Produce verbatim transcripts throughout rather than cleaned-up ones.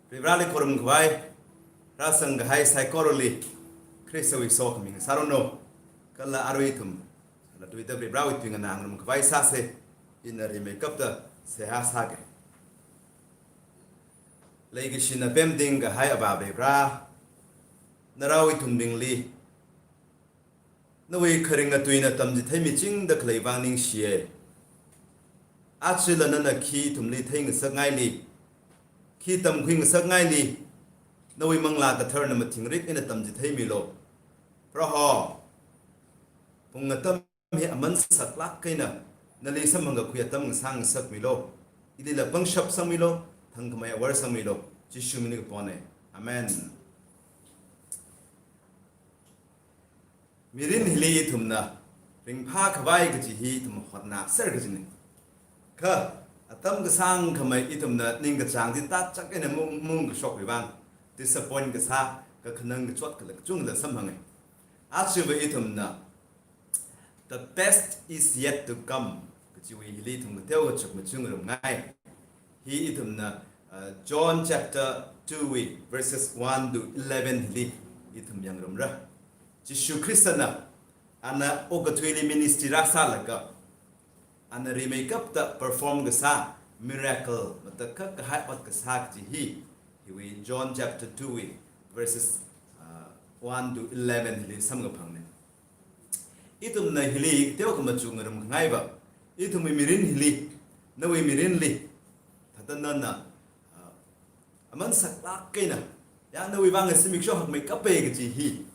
Varivarāli khorumkhavai, rāsangkahai saikorali Khristawui sokhami ngasāranu. Kala arui ithum, kala tuida Varivarāwui tuingana ngarumkhavai sāsa, ina rimeikapta seihā sāga. Leikashina pemtingkahai Avā Varivarā, narao ithumbingli nawui kharinga tuina tamchitheimichingda khaleiwui vang ningshiya. Achila nana khi ithumli theingasakngaili, khi tamkhuingasakngaili, nawui Manglā Katharana mathingrik eina tamchitheimilu. Proho, pung atam hi aman saklāk eina nali samphangkakhui atam ngasāngasakmilu. Ilila pangshap sangmilu, thangkhamei awor sangmilu. Jishu mingli kapona. Amen. Mirin hili ithumna ringphākhavai kaji hi ithum hotnāser kajina. Kha atam kasāngkhamei ithumna ningkachāng chi tatchak eina mung, mungkashok vang, disappoint kasā, kakhanang kachot kala kachungla samphanga. Achiva ithumna, "The best is yet to come" kajiwui hili ithum kateo kachuk machukngarumngai. Hi ithumna, uh, John chapter two wui verses one to eleven hili ithum yangngarumra. Jishu Khristana, ana okathuili ministry rāsālaga, ana rimeikapta perform kasā miracle, matakhak kahai ot kasā kaji hi, hiwui John chapter two wui verses, uh, one to eleven hili samkaphangna. Ithumna hili teo khamachuk ngarumkhangaiva, ithumwui mirin hili, nawui mirinli, thāda nana, ah, aman saklāk eina, ya nawui vang zimiksho hakmeikapa kaji hi,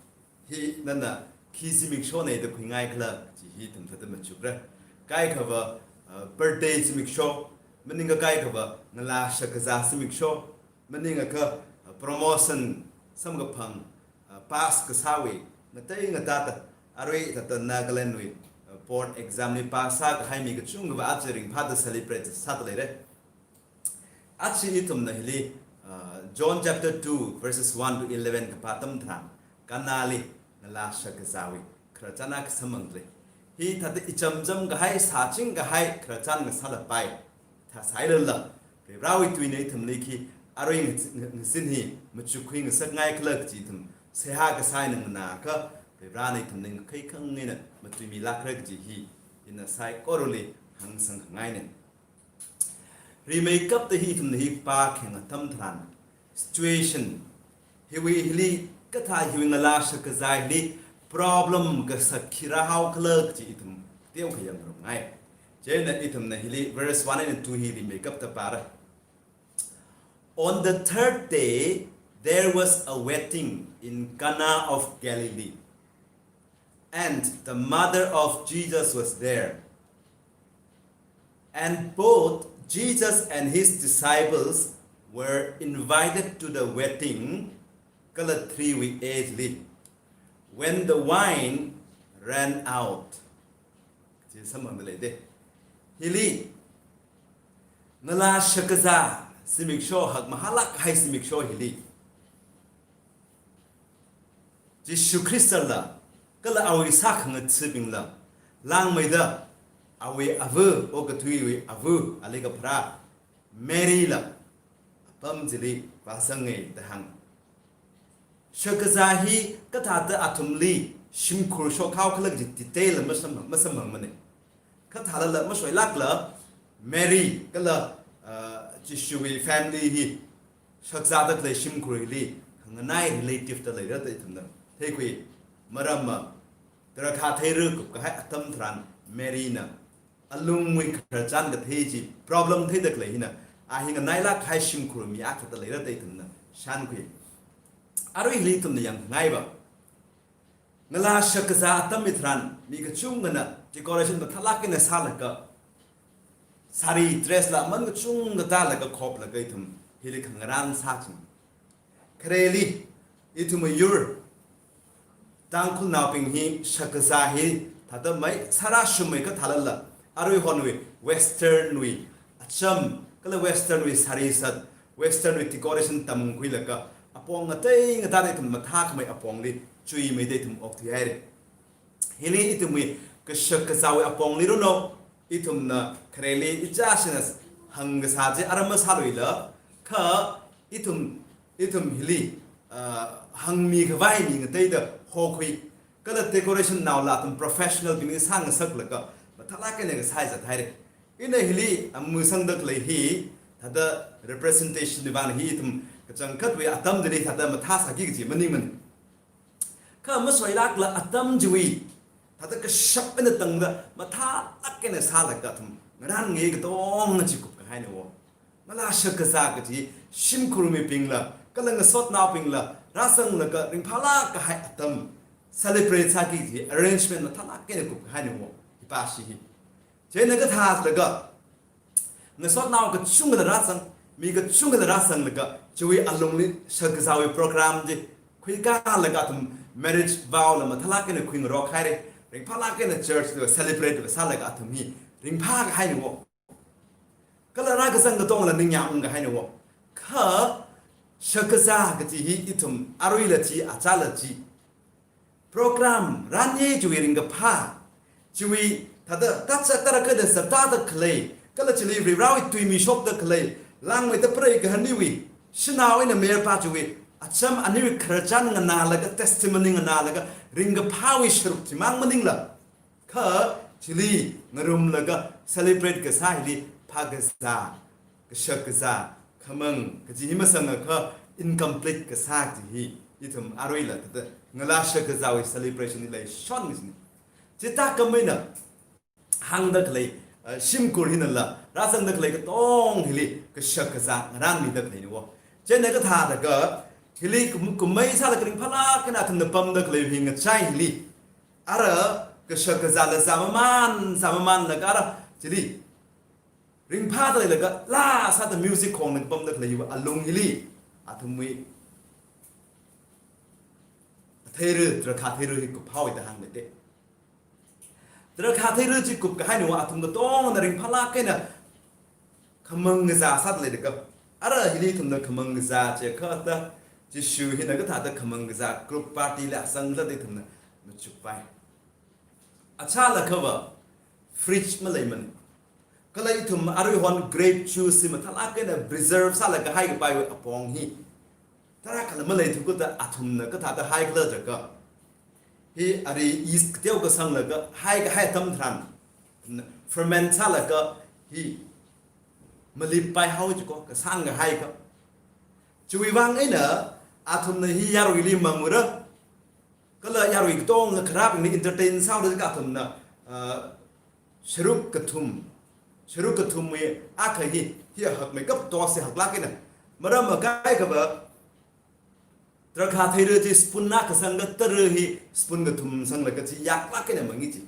hi nana khi zimikshona da khuingaikhala kaji hi ithum thāda machukra. Kaikhava, ah, birthday zimiksho, maningakha kaikhava ngalā shakkazā zimiksho, maningakha, ah, promotion samkaphang, ah, pass kasāwui, ngatei ngatāda, arui thāda Nagalandwui, ah, board exam li pass sākahai mi kachungkhava aja ringphāda celebrate sāda leira. Aja ithumna hili, ah, John chapter two verses one to eleven kapā atam tharan, Canali ngalā shakkazāwui khararchan akha samphangda lei. Hi thāda ichamcham kahai, sāching kahai khararchan ngasālapai. Thāsālala, Varivarāwui tuina ithumli khi arui nga-, nga-, ngazin hi machukkhuingasakngaikhala kaji ithum seihā kasā eina nganāakha, Varivarāna ithumli ngakheikhang eina matuimilākra kaji hi ina saikorali hāngsangkhangaina. Rimeikapta hi ithumna hi pākhayang atam tharan, situation, hiwui hili, kathā hiwui ngalā shakkazā hili problem kasak khi rāhaokhala kaji ithum teokha yangngarumngai. Chieina ithumna hili verse one and two hi rimeikapta pāra. On the third day, there was a wedding in Cana of Galilee, and the mother of Jesus was there. And both Jesus and his disciples were invited to the wedding, kala three wui eight li, when the wine ran out. Chi samphangda leida. Hili, ngalā shakkazā zimiksho, hakmahālāk kahai zimiksho hili, Jishu Khristala, kala awui sākhangathabingla, langmeida, awui ava, okathuiwui ava, ali kapharā, Maryla, apam chili vāzanga da hānga. Shakkazā hi kathāda athumli shimkhur shokhaokhala kaji detail la masam-, masamphangmana. Kathālala masoilākla Mary kala, ah, Jishuwui family hi shakzāda khalei shimkhur hili khanganai relative da leira da ithumna theikhui. Maramva, tarākha theira kupkahai atam tharan Maryna alungwui khararchan kathei chi problem theida khalei hina, a hi nganailāk kahai shimkhur mi akha da leira da ithumna shānkhui. Arui hili ithumna yangngaiva, ngalā shakkazā atam hitharan, mi kachungkhana decoration mathālāk eina sālaga, sari dress la aman kachungkha tālaga khoplaga ithum hili khangarān sāching. Khareli, ithum ayur, Tangkhulnaobing hi shakkazā hi thāda mai sārāshungmei kathālala, arui honwui Western wui acham, kala Western wui sari sat, Western wui decoration tamkhuilaga, apong ngatei ngatāda ithum mathākhamei apongli chuimeida ithum okthuihaira. Hili ithumwui kashak kazāwui apongli ranu, ithumna khareli ichāshina hāngkasā chi aram masāluila, kha ithum Ithum hili, ah, hāngmi khavai mi ngateida hokhui. Kala decoration naola athum professional bingli sāngasaklaga, mathālāk eina kasā hi zathaira. Ina hili, ah, masangda khalei hi, thāda representation ni vang hi ithum kachangkhatwui atam chili thāda mathāsāki kaji maningmana. Kha masoilākla atam chiwui, thāda kashap eina tangda, mathālāk eina sālaga athum ngarānngai katonga chi kupkahaina wo. Ngalā shakkazā kaji, shimkhur mibingla, kala ngasotnaobingla, rāzanglaga ringphālāk kahai atam, celebrate sāki kaji, arrangement mathālāk eina kupkahaina wo, hipa shi hi. Chieina kathālaga, ngasotnao kachungkhala rāzang, mi kachungkhala rāzanglaga, chiwui alungli shakkazāwui program chi khuikālaga athum marriage vow la mathālāk eina khuingarok haira, ringphālāk eina church la celebrate la sālaga athum hi ringphākahaina wo. Kala rākazang katongla ningyāng ungkahaina wo. Kha shakkazā kaji hi ithum aruila chi, achāla chi, program rānye chiwui ringkaphā, chiwui thāda, thāda sā tarākha da sā tāda khalei, kala chili Varivarāwui tui mishokda khalei, langmeida preigaharniwui, shanao eina mayarpā chiwui acham aniwui khararchan nganālaga, testimony nganālaga, ringkaphāwui sharuk chimang maningla, kha chili ngarumlaga celebrate kasā hili phākazā, kashakkazā, khamang kaji hi masangakha incomplete kasā kaji hi ithum aruila thāda ngalā shakkazāwui celebration li leishon kajina. Chithākhameina hāngda khalei, ah, shimkhur hinala rāzangda khalei katong hili kashakkazā ngarānmida khaleina wo. Chieina kathālaga hili kum-, kumei sālaga ringphālāk eina athumna pamda khalei hi ngachai hili, ara kashakkazāla zāmamān, zāmamānlaga ara chili ringphāda leilaga laa sāda music khongna pamda khalei hiwui alung hili, athumwui theira, drakhā theira hi kuphaowa da hāngda lei. Drakhā theira chi kupkahaina wo athum katongna ringphālāk eina khamang kazā sāda leidakha. Ara hili ithumna khamang kazā chiakha thāda, Jishu hina kathāda khamang kazā group party la sanglaga ithumna machukpai. Achālakhava fridge maleimana. Kala ithum aruihon grape juice hi mathālāk eina preserve sālaga haikapaiwui apong hi tarākhala maleithuda athumna kathāda haikhala jiakha, hi ari yeast kateo kasanglaga haikahai atam tharan, ferment sālaga hi malippai haowa jiko, kasāngkahai akha. Chiwui vang eina athumna hi yaruili mangura, kala yarui katonga kharābingli entertain sāhaoda jiakha athumna, ah, sharuk kathum, sharuk kathumwui akha hi, hi hakmeikap dose haklāk eina. Maram akaikhava, drakhā theira chi spoon akha sangakha tara hi spoon kathum sanglaga chi yaklāk eina mangi chi.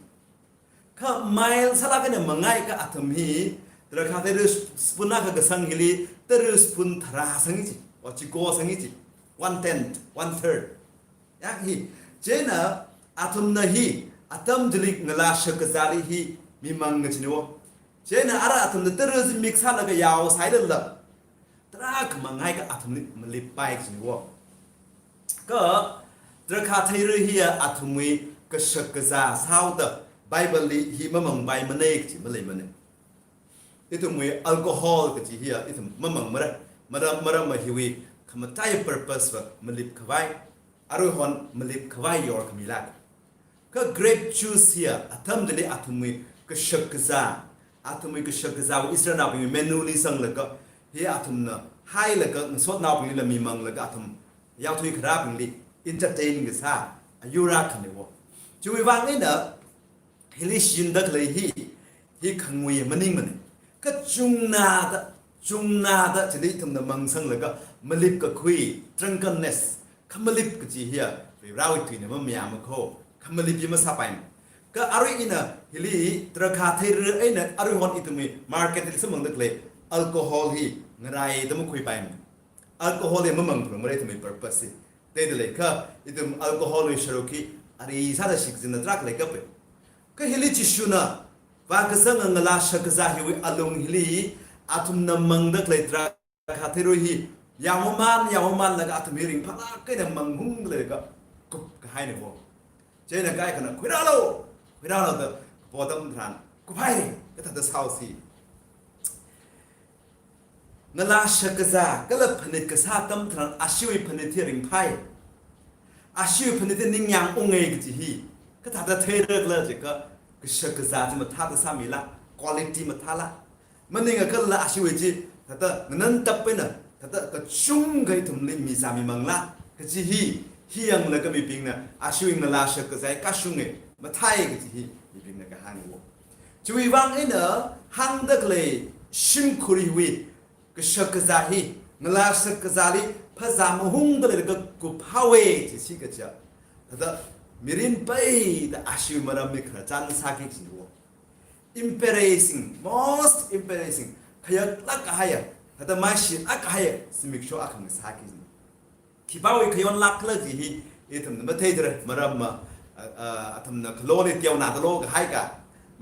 Kha mild sālāk eina mangaiakha athum hi, drakhā theira spoon akha kasang hili tara spoon tharā sangi chi, o chiko sangi chi, one tenth, one third. Ya hi, chieina athumna hi, atam chili ngalā shakkazāli hi mimang kajina wo. Chieina ara athumna tara chi mix sālaga yao sailala, tarākha mangaiakha athumli malippai kajina wo. Kha drakhā theira hiya athumwui kashakkazā sāhaoda Bible li hi mamangpaimana kaji maleimana. Ithumwui alcohol kaji hiya ithum mamangmara. Maram, maram hiwui khamataiya purpose va malip khavai, aruihon malip khavai yorkhamilāk. Kha grape juice hiya atam chili athumwui kashakkazā, athumwui kashakkazāwui Israelnaobingwui menu li sanglaga, hi athumna hailaga ngasotnaobinglila mimanglaga athum yaothui kharābingli entertain kasā ayur akhana wo. Chiwui vang eina hili shinda khalei hi, hi khangui maningmana. Kachungna da, chungna da chili ithumna mang sanglaga malip kakhui, drunkenness, khamalip kaji hiya, Varivarāwui tuina mamayāma kho, khamalip hi masāpaimana. Kha arui ina hili drakhā theira eina aruihon ithumwui market li samphangda khalei alcohol hi ngaraida makhuipaimana. Alcohol hi mamang phalungmara ithumwui purpose hi. Thāda leikha, ithum alcohol wui sharuk hi ari sāda shikzinda tarākha leikapai. Kha hili Jishuna vākazanga ngalā shakkazā hiwui alung hili, athumna mangda khalei drakhā theira hi, yaomamān, yaomamānlaga athum hi ringphālāk eina manghunglaga kupkahaina wo. Chieina kaikhana, khuirālu, khuirālu da kapo atam tharan, kuphai, kathāda sāhaosi. Ngalā shakazā kala phanit kasā atam tharan ashiwui phanit hi ringphai. Ashiwui phanit hi ningyāng ungai kaji hi kathāda theira khala jiakha, kashakazā chi mathāda sāmila, quality mathāla, maningakhala ashiwui chi thāda nganantap eina thāda kachungkha ithumli mizāmimangla kaji hi, hi yanglaga mibingna ashiwui ngalā shakazā hi kashunga, mathāi kaji hi mibingna kahānga. Chiwui vang eina hāngda khalei shimkhur hiwui kashakazā hi ngalā shakazāli phazā mahungda leilaga kuphaowa jisi kaja, thāda mirin peida ashiwui maramli khararchan sāki kajina. Embarrassing, most embarrassing, khayaklāk kahaiya, thāda maishilāk kahaiya zimiksho akha ngasāki kajina. Khipāwui khayonlākla kaji hi ithumna matheithura, maramva, a, a, athumna khaloli teonada lo kahaika,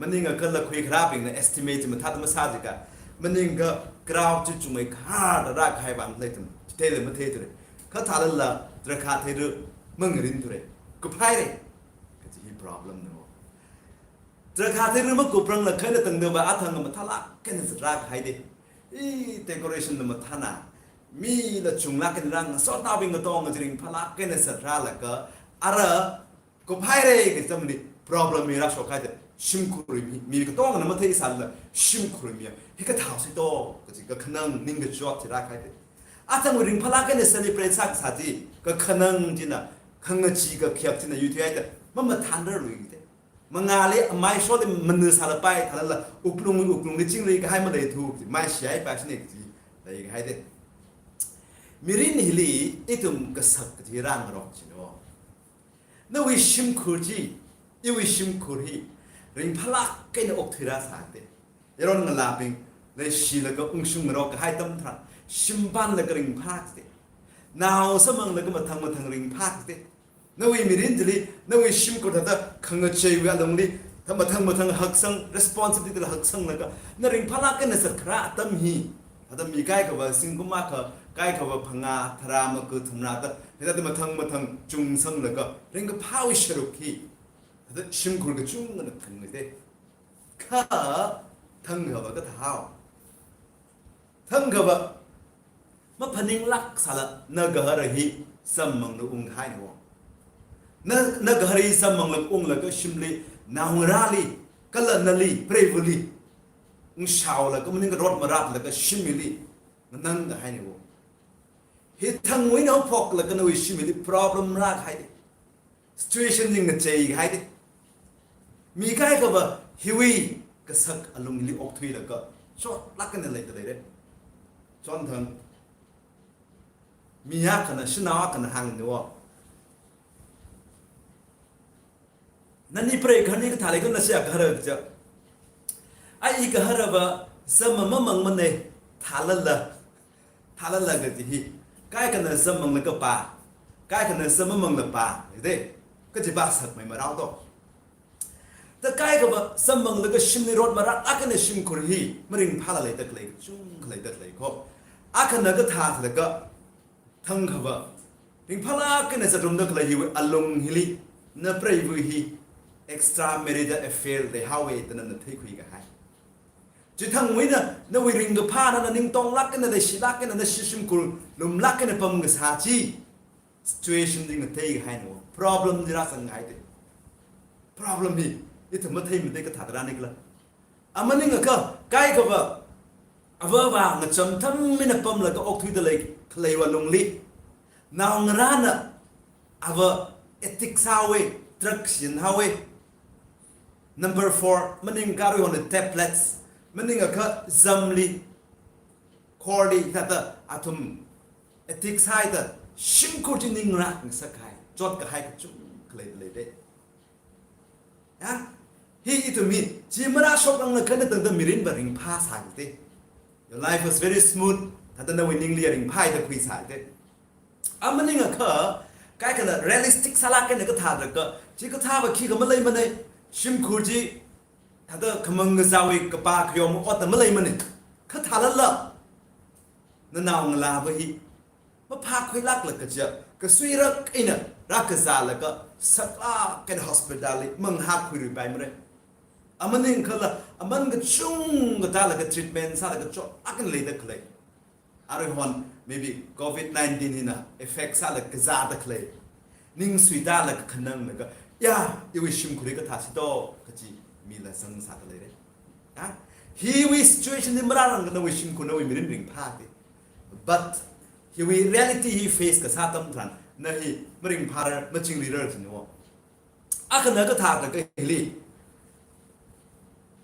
maningakhala khuikharābingna estimate mathāda masā jiakha, maningakha crowd chi chungmeikharda rākahai vangla ithum chitheila matheithura. Kha thālala drakhā theira mangarinthura, kuphaira kaji hi problemna. Drakhā theira makupranglakha eina tangdava athang mathālāk eina zatrā kahaida. I decoration na mathāna, mila chunglāk eina rāngasotnaobing katonga chi ringphālāk eina zatrālaga, ara kuphaira kaji atamli problem hi rāshok kahaida. Shimkhur mi, mi katongana matheisālala shimkhur mi hi kathāsi to kaji kakhanang ningkachot chi rākahaida. Athang ringphālāk eina celebrate sākasā chi kakhanang china, khangachee kakhayak china yuithuihaida, mamathānrarluida. Mangāli maisholi mana sālapai thālala wuklung wuklungli chingri kahai maleithu, maishihaipai shine kaji leikahaida. Mirin hili ithum kasak kaji rāngarok jino. Nawui shimkhur chi, iwui shimkhur hi ringphālāk eina okthuirāsāda. Yaron ngalābing leishilaga ungshung ngarok kahai atam tharan shimpanlaga ringphākida. Nao samphanglaga mathang mathang ringphākida. Nawui mirin chili, nawui shimkhur thāda khangacheiwui alungli, thā mathang mathang haksang, responsibility la haksanglaga, na ringphālāk eina zatkharā atam hi, thāda mi kaikhava singkum akha, kaikhava phangā, tharā, maga, thumrā da, hithāda mathang mathang chungsanglaga ringkaphāwui sharuk hi, thāda shimkhur kachungkhana thangda. Kha thangkhava kathāhao. Thangkhava maphaninglāk sāla na gahara hi zammangna unghaina. Na, na gahara hi zammangla unglaga shimli, naongarāli, kala nali, preivali ungshaolaga, maningakha rot maratlaga shimli nganang kahaina. Hi thangwui eina phoklaga nawui shimli problem rākahai. Situation chi ngachei kahaida. Mi kaikhava hiwui kasak alungli okthuilaga chotlāk eina leida leira. Chonthang mi akhana, shanao akhana hāngna. Nani preigaharani kathā leikhala, nashi agahara kaja. Ai igaharava zam mamangmana, thālala, thālala kaji hi, kaikhana zammanglaga pā, kaikhana zam mamangla pā, de, kaji pā sakmei marao to. Da kaikhava zammanglaga shimli rot maratlāk eina shimkhur hi maringphāla leida khalei, kachungkha leida khalei ko. Akhana kathā thālaga, thangkhava ringphālāk eina zatrumda khalei hiwui alung hili, na preiva hi extramarital affair leihaowa da nana theikhui kahai. Chithangwui eina nawui ringkaphā, nana ningtonglāk eina, leishilāk eina, nashi shimkhur lumlāk eina pamkasā chi, situation chi ngathei kahaina, problem chi rāzang kahaida. Problem hi ithum matheimatei kathāda rānikhala. Amaningakha kaikhava, avāva ngachamtham eina pamlaga okthuida lei khaleiwui alungli, naongarāna ava addict sāhaowa, drug shinhaowa. Number four, maningakha aruihon tablets, maningakha zamli, khorli, thāda athum addict sāhaida shimkhur chi ningrā ngasak kahai, chot kahai kachungkha leida leida. Ya? Hi ithum hi chi marāshokranglakha eina tangda mirinva ringphāsākida. Your life was very smooth, thāda nawui ningli ringphāda khuisākida. Amaningakha kaikhana realistic sālāk eina kathā thālaga, chi kathāva khikha maleimana, shimkhur chi thāda khamang kazāwui kapā khayom ot maleimana. Kha thālala, nanao ngalāva hi maphākhuilākla kaja, kasuirak eina rākazālaga, saklāk eina hospital li manghākhuiruipaimara. Amaningakhala aman kachungkha tālaga treatment sālaga chotlāk eina leida khalei. Aruihon maybe covid nineteen hina effect sālaga kazāda khalei, ning suitālaga kakhananglaga, ya, iwui shimkhurli kathā sito kachi mila zangsāda leira. Ha? Hiwui situation hi marāranga, nawui shimkhur, nawui mirin ringphāda. But hiwui reality hi face kasā atam tharan, na hi maringphārar, machingrirar jino. Akhana kathāda kahili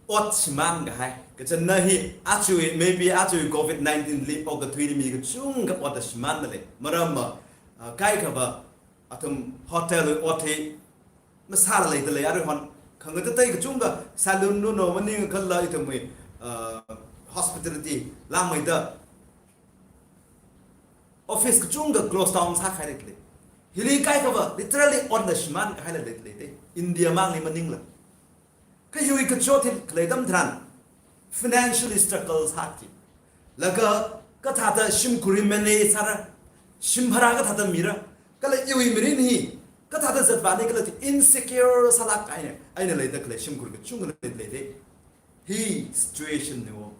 ot shimānkahai. Kachāngna hi, achui, maybe achui covid nineteen li okathuili mi kachungkha ot shimānda lei. Maramva, ah, kaikhava athum hotel ot hi masāla leida lei, aruihon khangatatei kachungkha salon no no maningakhala ithumwui, ah, hospitality langmeida office kachungkha close down sākhaira khalei. Hili kaikhava literally otna shimānkahaila lei, leida. India mangli maningla. Kha hiwui kachot hi khalei atam tharan financially struggle sāki. Laga kathāda shimkhur hi manage sāra, shim bhara kathāda mira, kala iwui mirin hi kathāda zatvāni kala chi insecure sālāk eina, eina leida khalei shimkhur kachungkha lei, leida. Hi situation niwo.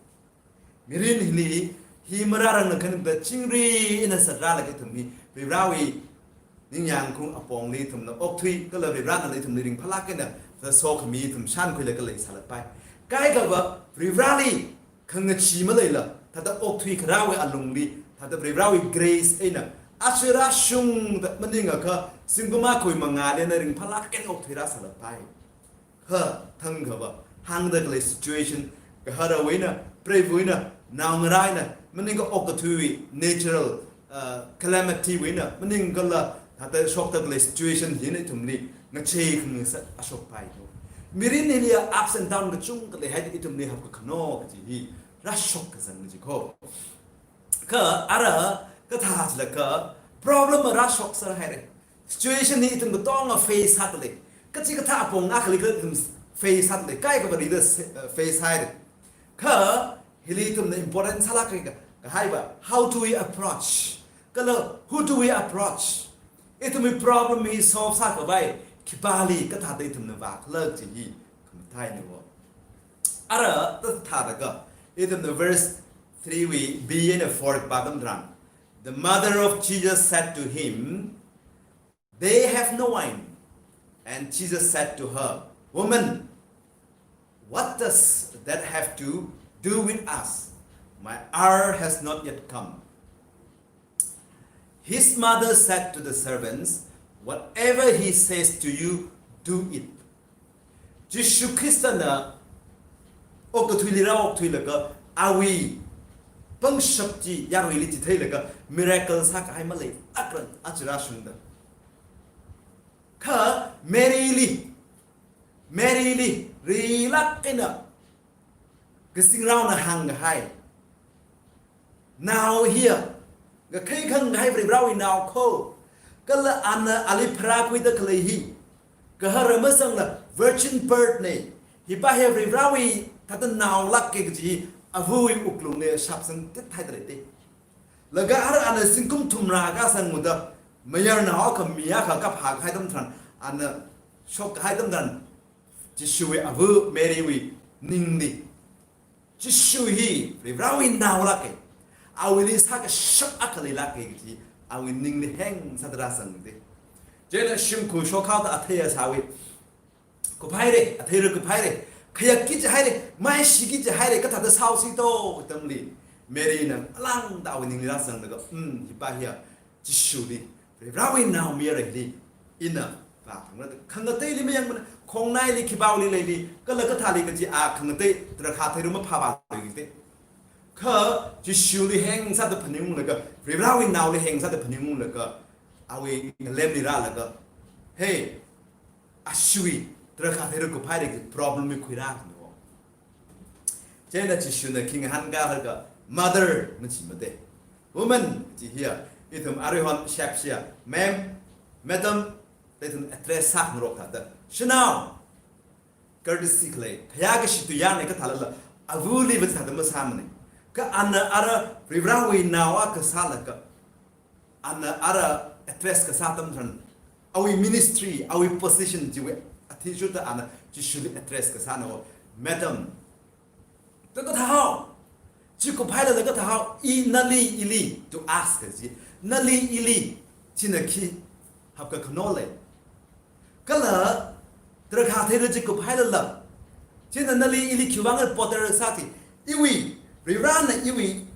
Mirin hili, hi marārangna khaningda chingri eina zatrālaga ithum hi Varivarawui ningyāng khaung apongli ithumna okthui, kala Varivarana ithumli ringphālāk eina sokhami ithum shānkhuilaga leisālākpai. Kaikhava Varivarali khangachee maleila, thāda okthui kharāwui alungli, thāda Varivarawui grace eina, achi rāshungda maningakha, zingkum akhawui mangāli eina ringphālāk eina okthui rāsālākpai. Kha thangkhava hāngda khalei situation, gaharawui eina, preiva̱wui eina, naongarā eina, maningakha okathuiwui natural, uh, calamity wui eina, maningakhala thāda shokda khalei situation hina ithumli ngachei khangasak ashokpai to. Mirin hili ups and down kachungkha leihaida ithumli hapkakhano kaji hi rāshok kazang kaji ko. Kha ara kathā jilaga problem rāshok sāhaira. Situation hi ithum katonga face sāda lei. Kachikathā apong akhali kala ithum face sāda lei. Kaikhava rida se-, uh, face haira. Kha hili ithumna important sālāk kahai, kahaiva, how do we approach? Kala who do we approach? Ithumwui problem hi solve sākhavai khipāli kathāda ithumna vākhala kaji hi khamatainiwo. Ara ta thāda ka, ithumna verse three wui B eina four pā atam tharan, the mother of Jesus said to him, "They have no wine." And Jesus said to her, "Woman, what does that have to do with us? My hour has not yet come." His mother said to the servants, "Whatever he says to you, do it." Jishu Khristana okathuili rāokthuilaga awui pangshap chi yaruili chitheilaga miracle sākahai malei, akran achi rāshungda. Kha Maryli, Maryli rilāk eina kazingraona hāngkahai, nao hiya, ngakhai khangahai Varivarawui nao ko. Kala ana ali pharākhuida khalei hi gahara masangla virgin birth na. Hipā hi Varivarawui thāda naolāka kaji hi avawui wuklungli shapsang tit haida leida. Laga ara ana zingkum thumrā kasang muda, mayarnao akha mi akha kaphākahai atam tharan, ana shokkahai atam tharan, Jishuwui ava Marywui ningli, Jishu hi Varivarawui naolāka, awuili sākashap akha leilāka kaji awui ningli heng sāda rāzangda. Chieina shimkhur shokhaoda athei asāwui, kuphaira, atheira kuphaira, khayāki jihaira, maishiki jihaira, kathāda sāosi to atamli, Maryna alangda awui ningli rāzanglaga, um, hipā hiya Jishuli, Varivarawui naomayara hili ina vāphungra da. Khangateili mayangmana, khongnaili, khipāli leili, kala kathāli kaji a khangatei drakhā theiru maphāpāluida. Kha Jishuli heng sāda phaningunglaga, Varivarawui naoli heng sāda phaningunglaga, awui ngalemli rālaga, hey, ashiwui drakhā theiru kuphaira kaji problem hi khuirākano. Chieina Jishuna khi ngahānkā haka, mother machimade. Woman chi hiya, ithum aruihon shapshiya, ma'am, madam, da ithum address sāngarok thāda. Shanao, courtesy khalei, khayākashi tuiyāna kathālala, avali vāthāda masāmana. Kha ana ara Varivarawui nao akha sālaga, ana ara address kasā atam tharan, awui ministry, awui position chiwui athishurda ana Jishuli address kasāna, "Madam, to kathāhao?" Chi kuphailala kathāhao, i nali ili, to ask kaji. Nali ili, china khi hapkakhano lei. Kala, drakhā theira chi kuphailala. China nali ili khiwuivang bother sāti. Iwui, Varivarana iwui,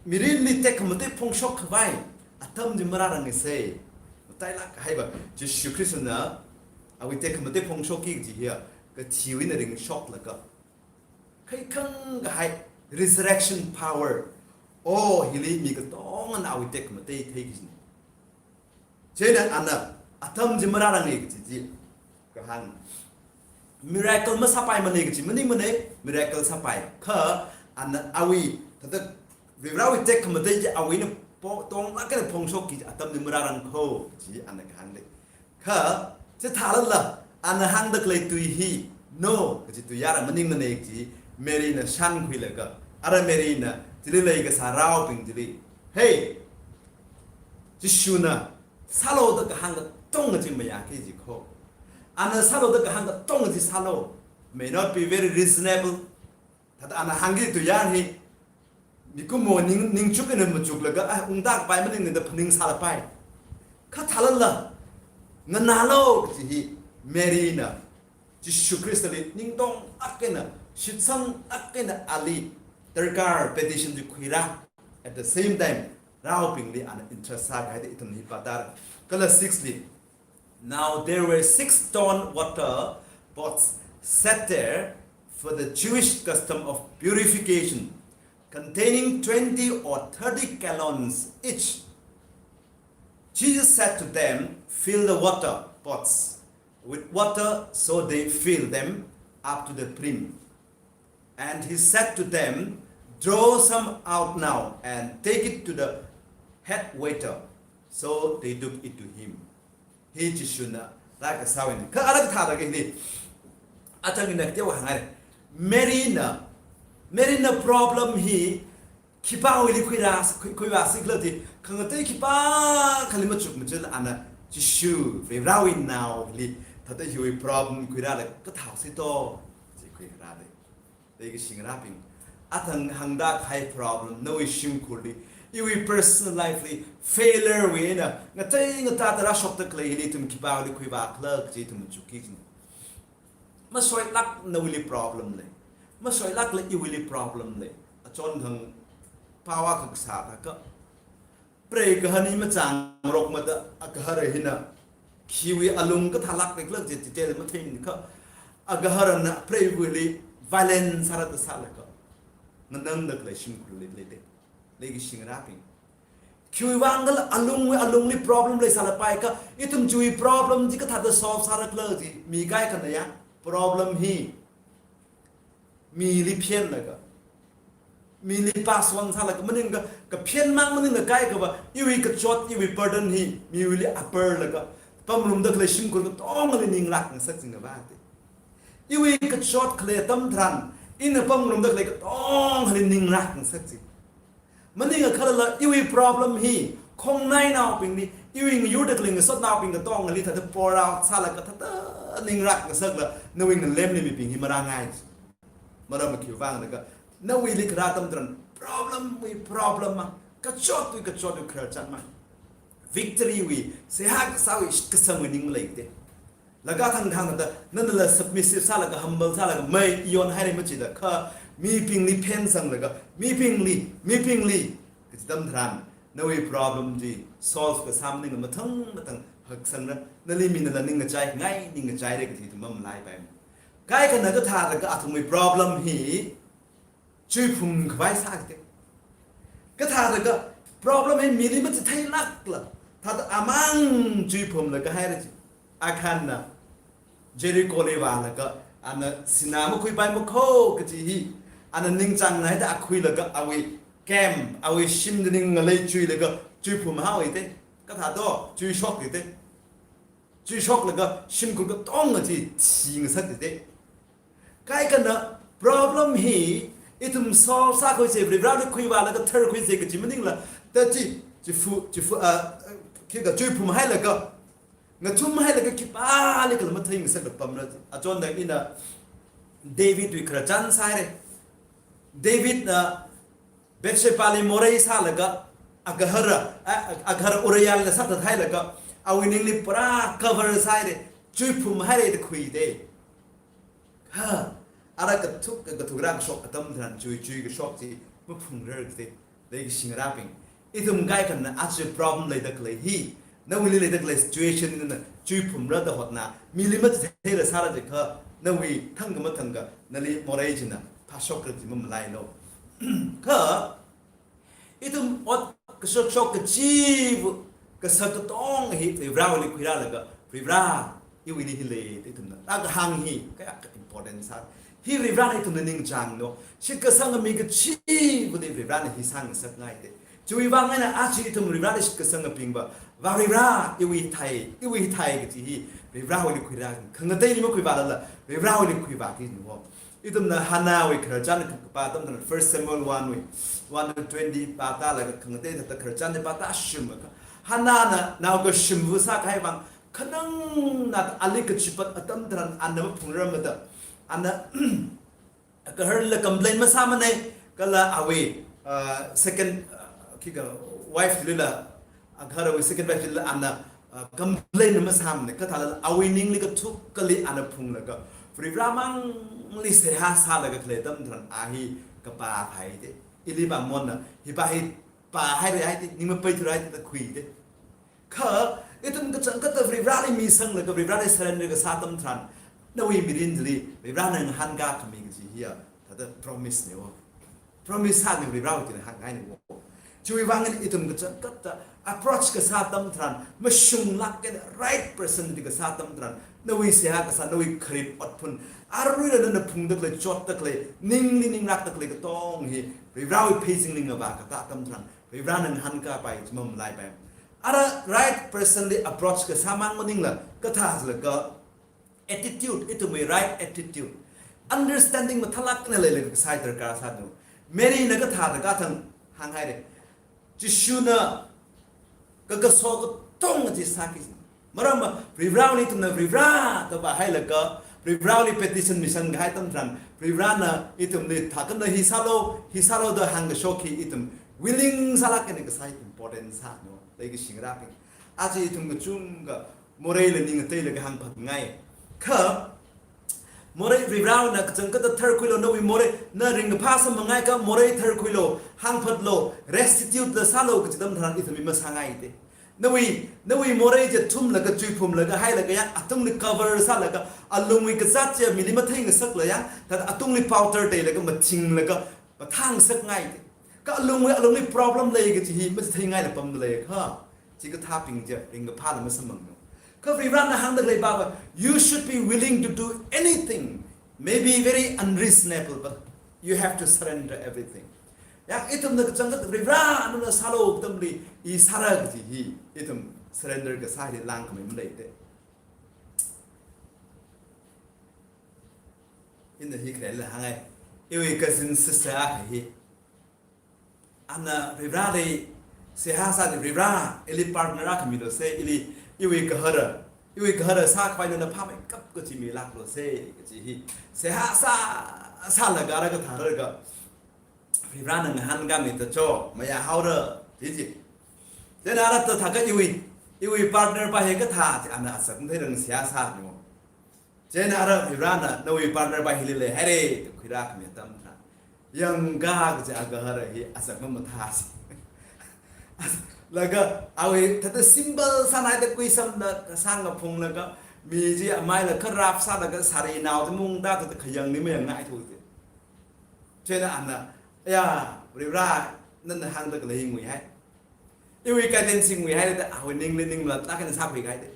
mirinli tekhamatei phongshok khavai atam chi marārangngasei. Matailāk kahaiva, Jishu Khristana, awui tekhamatei phongshokki kaji hiya, kathiwui eina ringshoklaga, khaikhang kahai resurrection power. Oh, hili mi katongana awui tekhamatei theiki kajina. Chieina ana atam chi marārange kaji chi kahāng. Miracle masāpaimane kaji maningmane, miracle sāpai. Kha ana awui, thāda Varivarawui tekhamatei chi awui eina po-, tonglāk eina phongshokki atam chi marārangkho kaji ana kahāng lei. Kha, chithālala, ana hāngda khalei tui hi, no, kaji tui yara maningmane kaji, Maryna shānkhuilaga, ara Maryna, chili leikasā raobing chili, hey, Jishuna, sālu da kahāng katonga chi mayāki kajikho. Ana sālu da kahāng katonga chi sālu. May not be very reasonable. Thāda ana hāngki tui yar hi, mikumo ning, ningchuk eina machuklaga, ah, ungda kapai maningmane da phaning sālapai. Kha thālala, nganālu kaji hi, Maryna, Jishu Khristali ningtonglāk eina, shitsanglāk eina ali, darkar petition chi khuira. At the same time, raobingli ana interest sākahai da ithum hi pāda. Kala six li, Now there were six stone water pots set there for the Jewish custom of purification, containing twenty or thirty gallons each. Jesus said to them, "Fill the water pots with water." So they filled them up to the brim. And he said to them, "Draw some out now and take it to the head waiter." So they took it to him. Hi Jishuna rākasāwui eina. Kha ara kathāda kani. Athang ina kateowa hāngai. Maryna, Maryna problem hi khipāwuili khuira, khui, khuivāsi khala ti, khangatei khipākhali machuk machil ana Jishu, Varivarawui naoli, thāda hiwui problem khuirala kathāsi to, chi khuirale. Leikashi ngarābing, athang hāngda kahai problem, nawui shimkhurli, iwui personal life li, failure wui eina, ngatei ngatāda rāshokda khalei hili ithum khipāwuili khuivā khala kaji ithum machukki kajina. Masoilāk nawuili problem lei. Masoilākla iwuili problem lei. Achonthang pao akha kasā thākha, preigahar hi machāngarokmada, agahar hina khiwui alung kathālāk leikhala kaji detail matheimana kha, agaharna preiwuili violence sāra da sālaga, nganangda khalei shimkhurli leide. Leikashi ngarābing, khiwuivang khala alungwui, alungli problem leisālapai kha, ithum chiwui problem chi kathāda solve sāra khala chi, mi kaikhana ya, problem hi mili phenlaga, mili pass on sālaga, maningakha, kaphenmang maningakha kaikhava, iwui kachot, iwui burden hi miwuili aparlaga, pamrumda khalei shimkhur katongali ninglāk ngasak chi ngavāte. Iwui kachot khalei atam tharan, ina pamrumda khalei katongali ninglāk ngasak chi. Maningakhalala iwui problem hi, khongnainaobingli, iwui ngayurda khalei ngasotnaobing katongali thāda pour out sālaga thāda ninglāk ngasakla, nawui ngalemli mibing hi marāngai. Maram khiwuivang laga, nawuili kharā atam tharan, problem wui problem mang, kachotwui kachotwui khararchan mang, victory wui, seihā kasāwui, shitkasangwui ning maleite. Laga thangthangda, nanala submissive sālaga, humble sālaga, mai iyon haire machida kha, mibingli phensanglaga, mibingli, mibingli, kaji atam tharan, nawui problem chi solve kasā maning mathang mathang haksangna, nali minala ningkachai, ngai ningkachaire kaji ithum mamalaipai. Kaikhana kathālaga athumwui problem hi, chuiphum khavai sākite. Kathālaga problem hi mili machitheilākla, thāda amang chuiphumlaga haira chi. Achanna Jericholi vālaga, ana sinā makhuipaimakho kaji hi, ana ningchāngna haida akhuilaga awui camp, awui shimli ning ngalei chuilaga, chuiphum haoite. Kathā to, chuishokite. Chuishoklaga shimkhur katonga chi thingasakte. Kaikhana problem hi ithum solve sākhuise, Varivarali khuivālaga tharkhuise kaji maningla, ta chi, chifu, chifu, ah, khikha chuiphum hailaga, ngathum hailaga khipālikhala matheingasakla pamra. Achonda ina Davidwui khararchan sāhaire. Davidna Bathshebali morei sālaga, agahara, a, a, agahara Uriahli sāthat hailaga, awui ningli pura cover sāhaire, chuiphum haire da khuide. Ha, ara kathuk, kathuk rākashok atam tharan chuichui kashok chi maphungrar kate, leikashi ngarābing. Ithum kaikhana aja problem leida khalei hi, nawuili leida khalei situation na chuiphumra da hotna, mili machitheira sāra jiakha, nawui thangkha mathangkha, nali morei china phāshokra chi mamalailo. Kha, ithum ot kashokshok kachiva̱, kasak katonga hi Varivarāli khuirālaga, Varivarā, iwuili hi lei, da ithumna, da kahāng hi, kayākha important sā. Hi Varivarāna ithumli ningchāngno, shitkasanga mi kachiva̱li Varivarāna hi sāngasakngai te. Chiwui vang eina aja ithum Varivarāli shitkasangabingva, Vā Varivarā, iwui thai, iwui thai kaji hi, Varivarāwuili khuirā, khangateili makhuivālala, Varivarāwuili khuivāki ni wo. Ithumna Hannahwui khararchan kapā atam tharan First Samuel one wui, one to twenty pātālaga khangatei thāda khararchan chi pātāshunglaga, Hannahna naokashimva sākahai vang, khanangna ali kachipat atam tharan ana maphungrarmada, ana agaharla complain masāmane, kala awui, uh, second, uh, khikha wife lila, agaharawui second wife lila ana, uh, complain masāmane, kathālala awui ningli kathukkali ana phunglaga, Varivarā mangli seihā sālaga khalei atam tharan a hi kapā thai te. Ili pāmonna, hi pā hi pāhaira hai te, ning mapeithura hai te da khui te. Kha, ithum kachangkhatta Varivarāli misanglaga Varivarāli surrender kasā atam tharan, nawui mirinli Varivarāna ngahānkā khami kaji hiya, thāda promise ne wo. Promise sāni Varivarāwui eina hāngngai ni wo. Chiwui vang eina ithum kachangkhatta approach kasā atam tharan, mashunglāk eina right person li kasā atam tharan, nawui seihā kasā, nawui kharip otphun, aruila nana phungda khalei, chotda khalei, ningli ninglākda khalei katong hi, Varivarāwui pheisinglingva katā atam tharan, Varivarāna ngahānkāpai chi mamalaipai. Ara right person li approach kasā mang maningla, kathā jilaga attitude, ithumwui right attitude, understanding mathālāk eina leilaga kasā darkar sāno. Maryna kathāda kathang hānghaire. Jishuna kakaso katonga chi sāki. Maramva Varivarāli ithumna Varivarā da vāhailaga, Varivarāli petition misangkahai atam tharan, Varivarāna ithumli thākhamda hi sālo, hi sālo da hāngkashok hi ithum willing sālāk eina kasā hi important sāno, leikashi ngarābing. Aja ithum kachungkha moreila ning ngateilaga hāngphatngai. Kha, morei Varivarāna kachangkhatta tharkhuilo, nawui morei, na ringkaphā samphangakha morei tharkhuilo, hāngphatlo, restitute la sālo kaji atam tharan ithum mi masāngai te. Nawui, nawui morei chi thumlaga, chuiphumlaga, hailaga yang, atungli cover sālaga, alungwui kazāt chi mili matheingasakla yang, thāda atungli powder teilaga, mathinglaga, mathāngasakngai te. Kha alungwui, alungli problem lei kaji hi, matheingaila pamda lei kha. Chikathābing chi, ringkaphāla masamphangno. Kha Varivarāna hāngda khalei pava, you should be willing to do anything. Maybe very unreasonable, but you have to surrender everything. Yang ithumna kachangkhat Varivarā nana sālo atamli, i sāra kaji hi, ithum surrender kasā hi langkhamei malei te. Ina hi kharela hāngai. Iwui cousin sister akha hi. Ana Varivarāli seihā sāda Varivarā, ili partner akha milo se, ili, iwui gahara, iwui gahara sākhavai nana phāmeikap kachi milāklo se, kachi hi. Seihā sā, sālaga rākathālaga, Varivarāna ngahānkāmida cho, mayāhaora, chi chi. Chieina ara thāda thākha iwui, iwui partner pa hi kathā, chi ana asak matheirang seihā sāni mo. Chieina ara Varivarāna, nawui partner pa hili leihaire, da khuirākhami atam tharan, yangkā kachi agahara hi asak mamathā si. Laga, awui, thāda simple sānaida kuisamda, kasāng kaphunglaga, mi chi amaila kharap sālaga, sari nao chi mungda, thāda khayangli mayangngai thu te. Chieina ana, ya, Varivarā, nana hāngda khalei hi nguihai. Iwui guidance hi nguihai da, awui ningli ningla, lāk eina sākhuikahai te.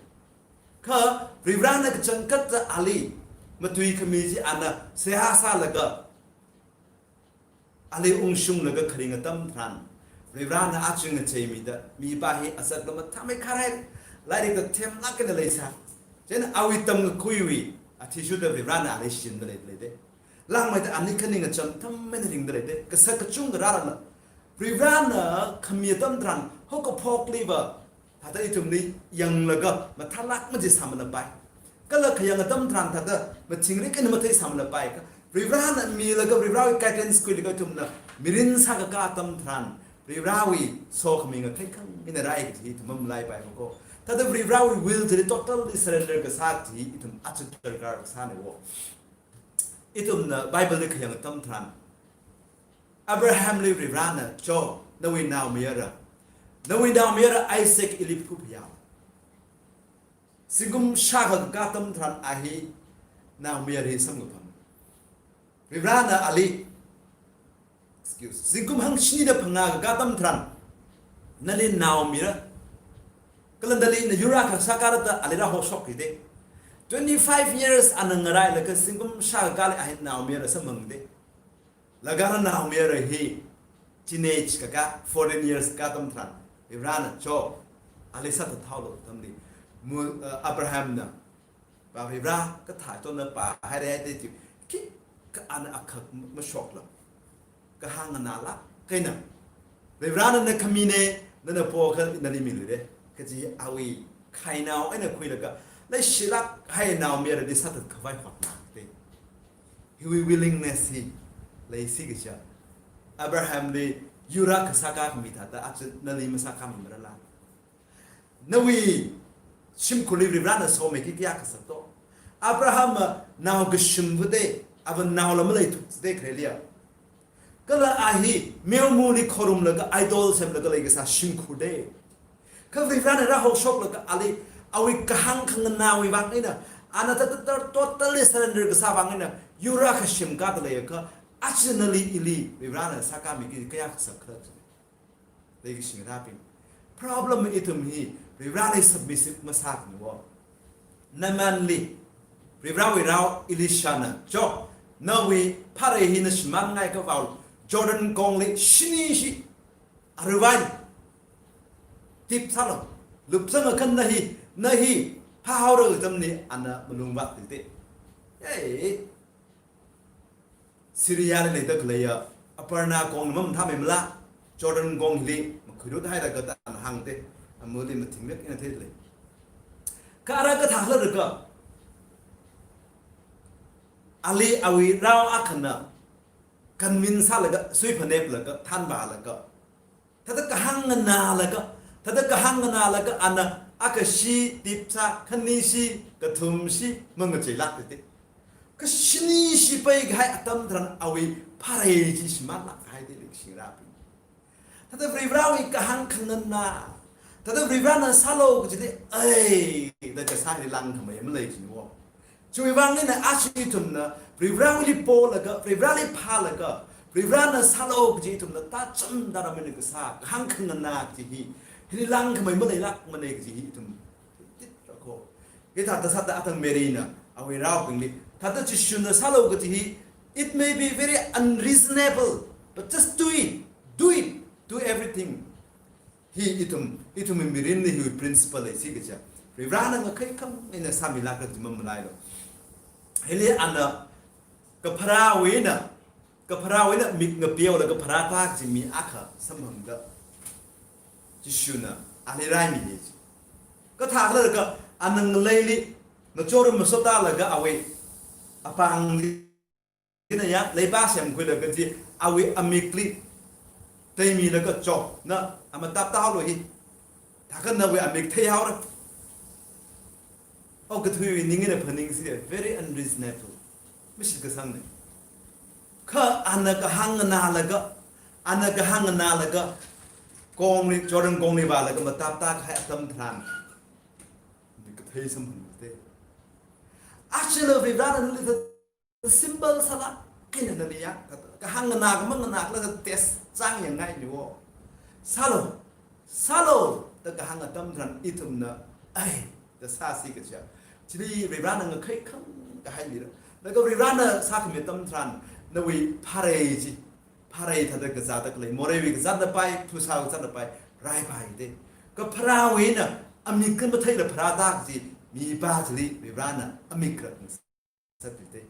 Kha, Varivarāna kachangkhatta ali, matuikhami chi ana, seihā sālaga, ali ungshunglaga kharing atam tharan, Varivarāna achung acheimida, mi pa hi asak lama thamei kharai, lairikta themlāk eina leisā. Chieina awui tamkakhuiwui, athishurda Varivarāna ali shinda lei, lei te. Langmeida ani khaning acham thameina ringda lei te, kasak kachungkha rālala. Varivarāna khami atam tharan, haokaphokliva, thāda ithumli yanglaga, mathālāk maji sāmalapai. Kala khayang atam tharan thāda, mathingrik eina mathei sāmalapai. Kha, Varivarana milaga Varivarawui guidance khuilaga ithumna mirin sākakā atam tharan, Varivarawui sokhami ngakhai khang eina rai kaji ithum mamalaipaimako. Thāda Varivarawui will chili totally surrender kasā chi ithum aja darkar kasāna wo. Ithumna Bible li khayang atam tharan, Abrahamli Varivarana, "Cho, nawui naomayara, nawui naomayara Isaac ili phuphayao." Zingkum shākha kakā atam tharan a hi naomayara hi samkaphang. Varivarana ali, excuse, zingkum hangshini da phangā kakā atam tharan, "Nali nao mira. Kala nali na yur akha sākara da ali rāhoshokki de." Twenty-five years ana ngarailaga zingkum shākha kakāli a hi naomayara samphang de. Laga ana naomayara hi teenage kakā, fourteen years kakā atam tharan, Varivarana, "Cho, ali sāthathaolu," da hāngli, mu, uh, Abrahamna, "Pā Varivara, kathā chonna pāhaira," da chi, khikha ana akha mashokla. Kahāng nganālāk eina, "Varivarana na khamina, nana poakha nali miluira," kaji awui khainao eina khuilaga, leishilāk kahai naomayara hi sāthatkhavai hotnā de. Hiwui willingness hi leisi kaja. Abrahamli yur akha sākāmi thāda, aja nali masākāmi marala. Nawui shimkhurli Varivarana someiki kayā kasak to. Abrahamna nao kashimva de, ava naola maleithuka de khareliya. Kala a hi meomali khorumlaga idol semlaga leikasā shimkhur de. Kha Varivarana rāhoshoklaga ali, awui kahāng khanganāwui vang eina, ana thāda totally surrender kasā vang eina, yur akha shimkāda leiakha, aja nali ili Varivarana sākāmiki kayā kasak khala. Leikashi ngarābing, problem ithum hi Varivarali submissive masākanu wo. Naamanli Varivarawui rao Elishana, "Cho, nawui pharei hi na shimānngai kavao Jordan kongli shini shi, aruivang dip sālu. Lupzangakha na hi, na hi phāhaora," da hāngli ana malung vātda de. Hey. Syria li leida khaleiya Aparna kongna mamathāmeimala, Jordan kong hili makhuirut haira kaji ana hāng de, amali mathingmei eina theilei. Kha ara kathā khala jiakha, ali awui rao akhana convince sālaga, suiphaneplaga, thanvālaga, thāda kahāng nganālaga, thāda kahāng nganālaga ana akha shi dip sā, khani shi, kathum shi, mangacheilāk de. Kha shini shi peikahai atam tharan awui pharei chi shimānlāk kahai de leikashi ngarābing. Thāda Varivarawui kahāng khanganā, thāda Varivarana sālu kaji de, ai, da kasā hi langkhamei malei jina wo. Chiwui vang eina aja ithumna Varivarawuili polaga, Varivarali phālaga, Varivarana sālu kaji ithumna tāchamda rāmina kasā kahāng khanganā kaji hi, hili langkhamei maleilākmana kaji hi ithum titra ko. Hithāda sāda atang Maryna awui raobingli, thāda Jishuna sālu kaji hi, it may be very unreasonable, but just do it, do it, do everything. Hi ithum, ithumwui mirinli hi principle leisi kaja. Varivarana ngakhai khang eina sāmilākra kaji mamalailu. Hili ana kapharāwui eina, kapharāwui eina mik ngapeolaga pharāta kaji mi akha samphangda, Jishuna ali raimi de. Kathā khala jiakha ana ngaleili ngachorum masotālaga awui apāngli eina ya, leipā semkhuilaga chi awui amikli teimilaga, "Cho, na amatap tāhaolu hi. Thākha nawui amik theihaora." Okathuiwui ning eina phaningsi, very unreasonable. Mashitkasangna. Kha ana kahāng nganālaga, ana kahāng nganālaga, kongli, Jordan kongli vālaga mataptā kahai atam tharan, mik kathei samphang de. Actually, Varivarana nali thāda simple sālāk eina nali ya, kahāng nganā kha manganā khala test chāngyāngngai ni wo. Sālu, sālu da kahāng atam tharan ithumna, ai, da sāsi kaja. Chili Varivarana ngakhai khang kahai mira. Laga Varivarana sākhami atam tharan, nawui pharei chi, pharei thāda kazāda khalei, moreiwui kazātnapai, phasā kazātnapai, raipai de. Kapharāwui eina amik kha matheila pharāta kaji mipā chili Varivarana amik kha sāthuide.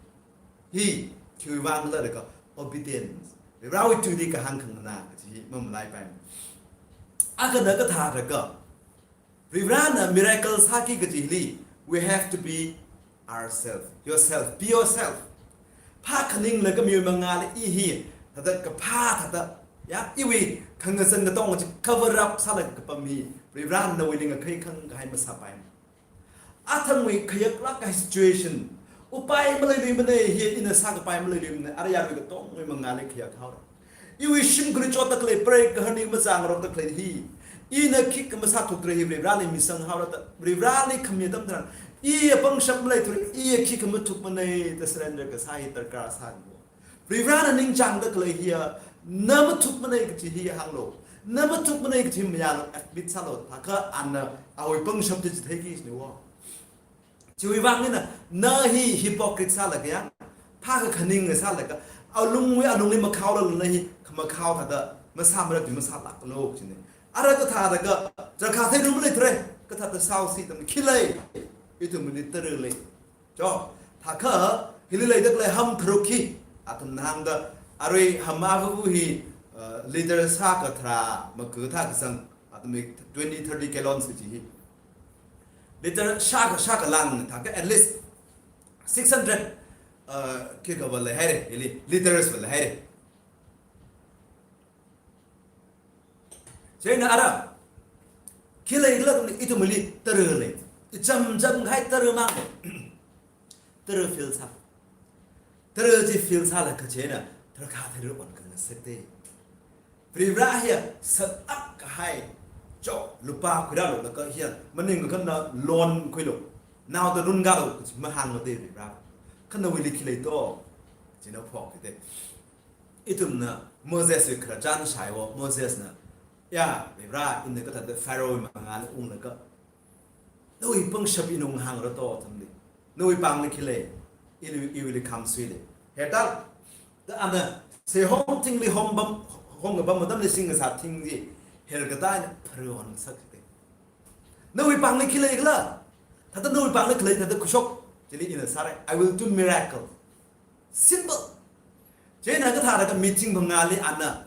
Hi, khiwui vang khala jiakha obedience. Varivarawui tuili kahāng khanganā kaji hi mamalaipai. Akhana kathā jiakha, Varivarana miracle sāki kajili, we have to be ourselves, yourself, be yourself. phākhaninglaga miwui mangāli i hi, thāda kaphā thāda, ya, iwui khangazan katonga chi cover up sālaga kapam hi, Varivarana nawuili ngakhai khangkahai masāpai. Athangwui khayaklāk kahai situation, upai maleiluimana hi, ina sākapai maleiluimana, ara yarui katongwui mangāli khayak haora. Iwui shimkhurli chotda khalei preigaharna mazangrokda khalei hi, ina khikha masāthukthura hi, Varivarali misang haora da, Varivarali khami atam tharan, iya pangshap maleithura, iya khikha mathukmana da surrender kasā hi darkar sāni. Varivarana ningchāngda khalei hiya, na mathukmana kachi hi hānglu. Na mathukmana kachi mayālu, admit sālu. Thākha ana awui pangshap chi chitheiki siniwo. Chiwui vang eina, na hi hypocrite sālaga ya, phākakhaning sālaga, alungwui alungli makhaolala na hi, khamakhao thāda, masāmara chi masālāklu china. Ara kathāda ka, chakha theiru maleithura, kathāda sāosi tam khi lei, ithumli tara lei. Cho, thākha, hili leida khalei ham tharuk hi, athumna hāngda, arui ham avavu hi, uh, liter shākha tharā, makathā kasang, athumwui twenty, thirty gallons kachi hi. Liter shākha, shākha lāng thākha at least six hundred, uh, khikha va leihaira, hili, liters va leihaira. Chieina ara, khi leikhala ithumli tara lei. Ichamcham kahai tara mang lei. Tara feel sā. Tara chi feel sālaga chieina, darkar theiru onkhangasak da. Varivara hiya sālāk kahai, cho, lupā khuirālu laga hiya, maning khanna loan khuilu. Naoda lungkālu, kachi mahāngmada Varivara. Kha nawuili khi lei to, china phok kida. Ithumna Moseswui khararchan shāiwo, Mosesna, ya, Varivara, ina kathāda Pharaohwui mangāli unglaga, nawui pangshap ina unghāngra to, tamli. Nawui pāngli khi lei, ina iwuili khamsui lei. He tal, da ana, seihom thingli hom pam, hom kapam atamli singkasā thing chi, hel katā eina pharui honsak da. Nawui pāngli khi leikhala, thāda nawui pāngli khi lei, thāda khuishok, chili ina sāra, I will do miracle. Simple. Chieina kathāda ka meeting phangāli ana,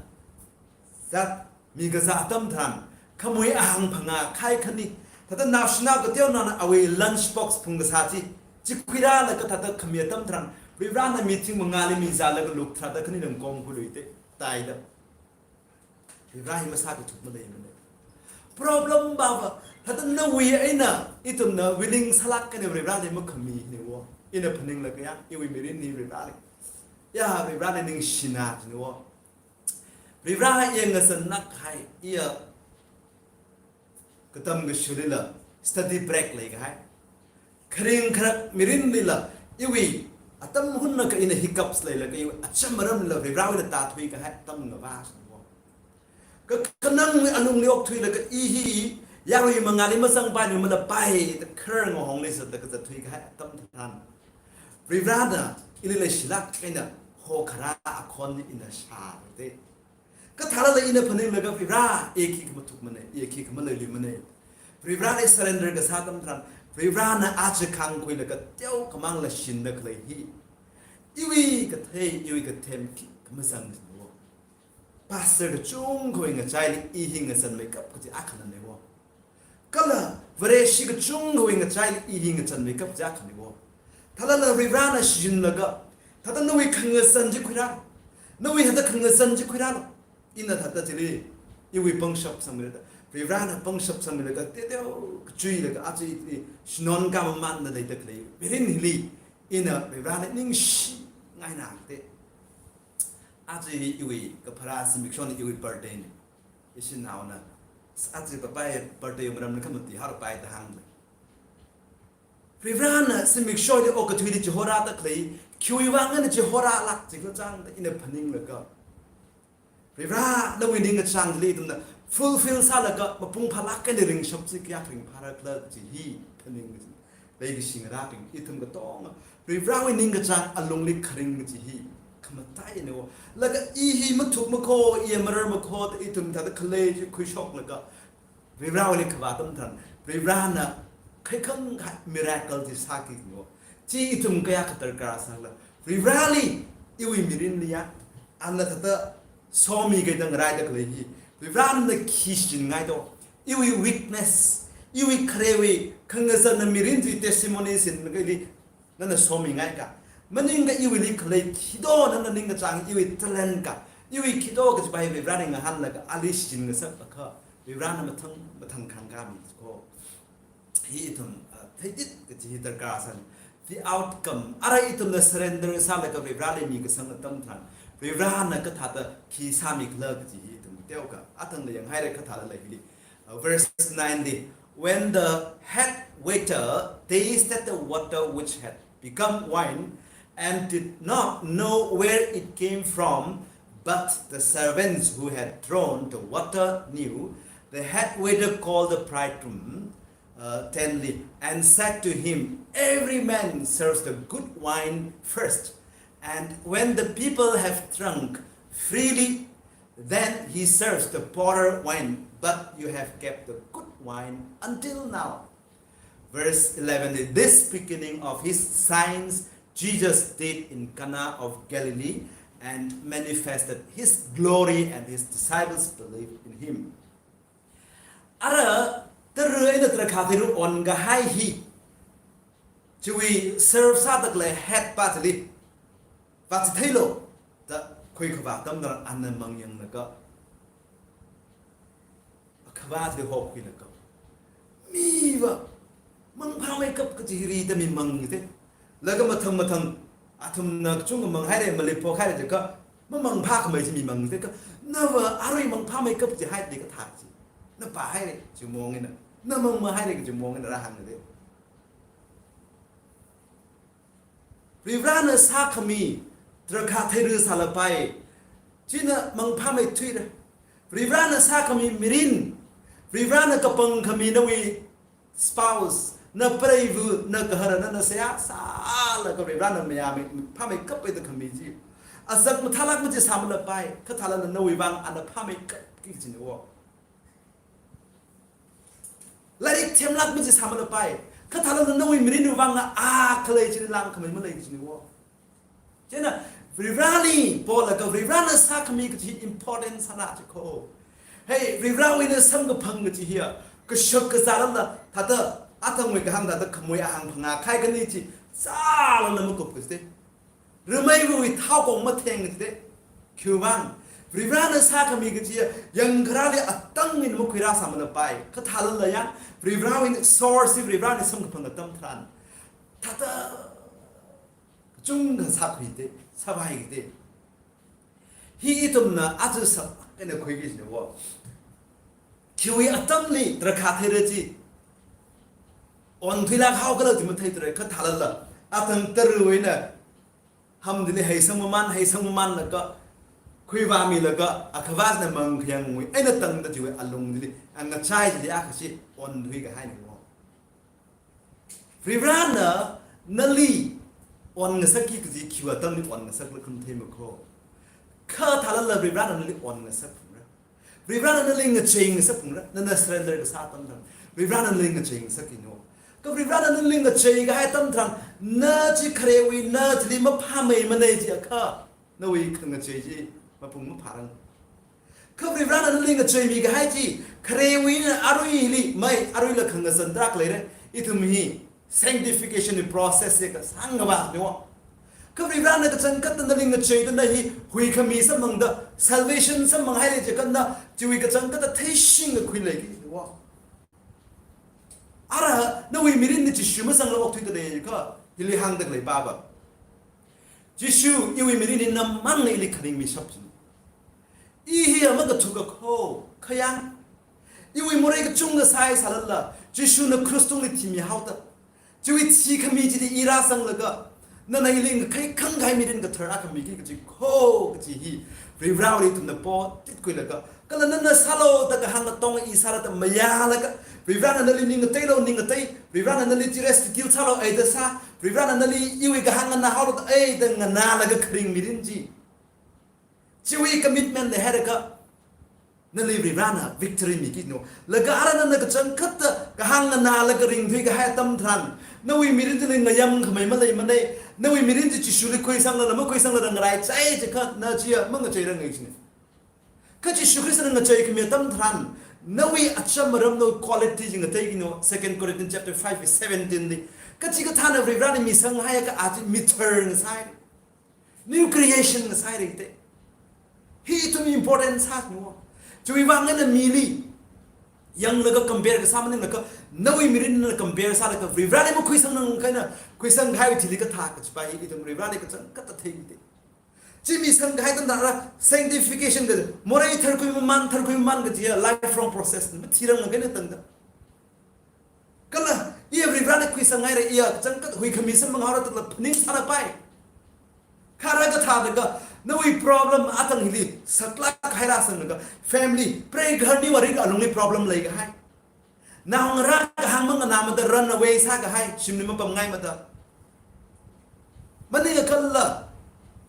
zat mi kazā atam tharan, khamui ahāng phangā khai khani, thāda naoshinao kateonao awui lunch box phungkasā chi, chi khuirālaga thāda khami atam tharan, Varivarana meeting phangāli mi zālaga luk tharāda khani nang kong khuilui da, taida. Varivara hi masākathuk maleimana. Problem bava, thāda nawui eina, ithumna willing sālāk eina Varivarali makhami niwo. Ina phaninglaga ya, iwui mirinli Varivarali. Ya, Varivarali ningshina niwo. Varivara iya ngazannāk kahai, iya katam kashulila, study break leikahai. Kharing kharak mirinlila, iwui, atam hunna ka ina hiccups leilaga iwui, acham maramla Varivarawui eina tāthuikahai, atam ngavā sāwo. Ka, kanangwui alungli okthuilaga i hi, yarui mangāli mazangpaimana pai, da khar ngahongli zatda kazat thuikahai, atam tharan. Varivarana, ili leishilāk eina, hokharā akhon ina shāra da. Kathālala ina phaninglaga Varivara, i khikha mathukmana, i khikha maleiluimana. Varivarali surrender kasā atam tharan, Varivarana aja khangkhuilaga teokhamangla shinda khalei hi. Iwui kathei, iwui kathem khikha mazang niwo. Pastor kachungkhawui ngachaili i hi ngazanmeikap kaji akhana niwo. Kala Vareshi kachungkhawui ngachaili i hi ngazanmeikap kaji akhaniwo. Thālala Varivarana shichinlaga, thāda nawui khangazan chi khuirā, nawui thāda khangazan chi khuirā, ina thāda chili, iwui pangshap sangmida, Varivarana pangshap sangmilaga, teteo kachuilaga, aja i, i, shinonkā mamānna leida khalei, mirin hili, ina Varivarali ningshingaina da. Aja iwui, kapharā zimikshona iwui birthday na. Ishinaona, aja papai birthday maramna khamati harapai da hāngda. Varivarana zimiksholi okathuili chihorāda khalei, khiwui vang eina chihorālāk jikhala chāngda ina phaninglaga. Varivara, nawui ningkachāng chili ithumna fulfill sālaga, mapung phālāk eina ringshap chi kayākha ringphārakhala chi hi phaning. Leikashi ngarābing, ithum katonga, Varivarawui ningkachāng alungli kharing kaji hi, khamataiyaniwo. Laga i hi mathukmakho, i marar makho, da ithum thāda khalei chi khuishoklaga, Varivarawuili khavā atam tharan, Varivarana khaikhang khai miracle chi sākiniwo. Chi ithum kayākha darkar sāla. Varivarali, iwui mirinliya, ana thāda somikida ngaraida khalei hi. Varivarana khi shichinngai to. Iwui weakness, iwui kharewui, khangazanna mirin chi testimony sinlaga ili, nana somingaika. Maningakha iwuili khalei khi do nana ningkachāng iwui talent ka, iwui khi do kachipai Varivarali ngahānlaga ali shichin ngasak akha, Varivarana mathang mathang khangkāmi ko. Hi ithum, uh, theidit kachi hi darkar sāna. The outcome. Ara ithumna surrender sālaga Varivarali mikasang atam tharan, Varivarana kathāda khi sāmikhala kachi hi ithum teokha. Athangna yanghaira kathāda lei hili. Uh, verse nine li, "When the head waiter tasted the water which had become wine and did not know where it came from, but the servants who had drawn the water knew, the head waiter called the bridegroom," uh, ten li, "and said to him, 'Every man serves the good wine first, and when the people have drunk freely, then he serves the poorer wine, but you have kept the good wine until now.'" Verse eleven, "This beginning of his signs Jesus did in Cana of Galilee and manifested his glory, and his disciples believed in him." Ara tara eina drakhātheiru onkahai hi, chiwui serve sāda khalei head pa chili, vāchitheilu da khuikhavā atam tharan ana mangyanglaga, akhavā chili hokhuilaga, miva mangphāmeikap kachi hi rida mi mangde. Laga mathang mathang athumna kachungkha manghaira, malipphok haira jiakha, mamangphākhamei chi mi mangde kha, nava arui mangphāmeikap kachi haida kathā chi. Na pāhaira chi mong eina, na mangmahaira kachi mong eina rāhāngde. Varivarana sākhami drakhātheiru sālapai, china mangphāmeithuira. Varivarana sākhami mirin, Varivarana kapangkhami nawui spouse, na preiva, na gahara, nana seihā sālaga Varivarana mayāmei, phāmeikap eida khami chi, azak mathālākmei chi sāmalapai, kathālala nawui vang ana phāmeikapki kachina wo. Lairik themlākmei chi sāmalapai, kathālala nawui mirinwui vang a khalei chili langkhamei malei kachina wo. Chieina Varivarali polaga Varivarana sākhami kachi important sāna chi ko. Hei, Varivarawui eina samkaphang kachi hiya, kashak kazālala, thāda athangwui kahāng thāda khamui ahāng phangā khai khani chi, zālala makupkasde. Rameiwui thaokong matheng kajide. Khiwuivang, Varivarana sākhami kachi yangkharāli atang eina makhuirā sāmalapai, kathālala yang, Varivarawui source hi Varivarana samkaphang atam tharan, thāda kachungkha sākhuide, sāpaikide. Hi ithumna aja sākhangai khuiki kachina wo. Khiwui atamli drakhātheira chi, onthuilāk haokhala chi matheithura, kathālala athang tarawui eina hamdili heisang maman, heisang mamanlaga, khuivāmilaga, akhavāna mangkhayangwui eina tangda chiwui alungli, angachai chili akhashi onthuikahaina wo. Varivarana nali onngasakki kaji khiwui atamli onngasaklāk khamatei mako. Kathālala Varivarana nali onngasak phalungra. Varivarana nali ngachei ngasak phalungra. Nana surrender kasā atam tharan, Varivarana nali ngachei ngasakkina wo. Kha Varivarana nali ngacheikahai atam tharan, na chi kharewui eina chili maphāmeimanei jiakha, nawui khangachei chi mapung maphārang. Kha Varivarana nali ngacheimikahai chi, kharewui eina aruili, mai, aruila khangazan tarākha leira. Ithum hi sanctification process hi kasāngva ni wo. Kha Varivarana kachangkhatta nali ngacheida na hi huikhami samphangda, salvation samphanghaira jiakha na chiwui kachangkhatta theishingda khuileiki ni wo. Ara, nawui mirinli Jishu mazangla okthuidalei kha, hili hāngda khalei papa. Jishu, iwui mirinli na mangna ili kharing mishap chi. I hiya makathuk kako, khayang. Iwui morei kachungkha sāi sālala, Jishuna krus tungli thimihaoda, chiwui thikhami chili i rāzanglaga, nana ili ngakhai khangkhai mirin kathar akha miki kaji ko kaji hi, Varivarawui ithumna potitkuilaga, kala nana sālu da kahāng katong i sāra da mayālaga, Varivarana nali ning ngateilu ning ngatei, Varivarana nali chi rest til sālu eida sā, Varivarana nali iwui kahāng nganāhaolu da eida nganālaga kharing mirin chi. Chiwui commitment leihaiakha, nali Varivarana victory mikina wo. Laga ara nana kachangkhatta kahāng nganālaga ringthuikahai atam tharan, nawui mirin chili ngayamkhamei maleimanei, nawui mirin chi Jishuli khuisangla, lama khuisangla da ngaraichai jiakha, na chiya mangacheiranga kajina. Kha Jishu Khristana ngacheikhami atam tharan, Nawui acham maram nawui quality chi ngateikinu, Second Corinthians chapter five verse seventeen li. Kachikathāna Varivarāli misang haiakha aja mithar ngasai. New creation ngasai rei te. Hi ithum important sānu. Chiwui vang eina mili yanglaga compare kasā maninglaga, nawui mirinna compare sālaga, Varivarāli makhuisang nang kaina, khuisang kahai thili kathā kachipa hi ithum Varivarāli kachangkhatta theimite. Chi misang kahai tangda ra sanctification ka, morei tharkhui maman, tharkhui maman kajiya lifelong process, mathirang kaina tangda. Kala, iya Varivarāli khuisang haira, iya kachangkhat huikhami samphang haora tala phaning sālapai. Kha rākathā daka, nawui problem atang hili saklāk haira sanglaga, family, preigaharniwui ring alungli problem leikahai. Naongarā kahāng manganāmada run away sākahai, shimli mapamngaimada. Maningakhala,